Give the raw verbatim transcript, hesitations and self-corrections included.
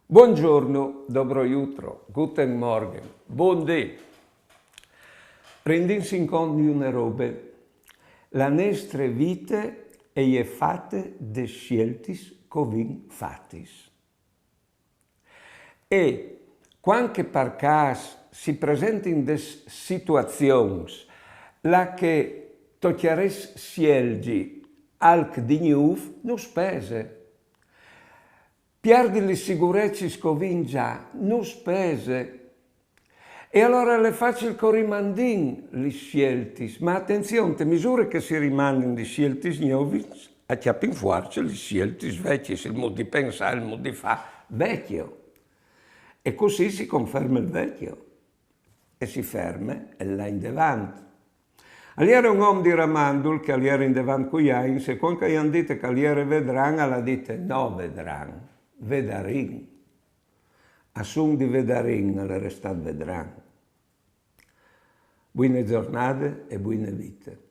Buongiorno, dobro jutro, guten Morgen, bundì. Rendìnsi cont di une robe. La nestre vite e je fate des sieltis che o vin fatis. E cuant che par câs si presentin des situazions là che tocjarès sielzi alc di gnûf, nus pese. Pierdi lis sigurecis che o vin za nus pese. E alore al è facil che o rimandìn lis sieltis, ma atenzion, te misure che si rimandin lis sieltis gnovis, a cjapin fuarce lis sieltis vecjis, il mût di pensâ, il mût di fâ vecjo. E cussì si conferme il vecjo. E si ferme e lâ indevant. Al jere un om di Ramandul che al jere indevant cui agns e cuant che i àn dite che al jere Vedran, al à dite: «No Vedran, Vedarin.» A sun di Vedarin al è restât Vedran. Buine zornade e buine vite.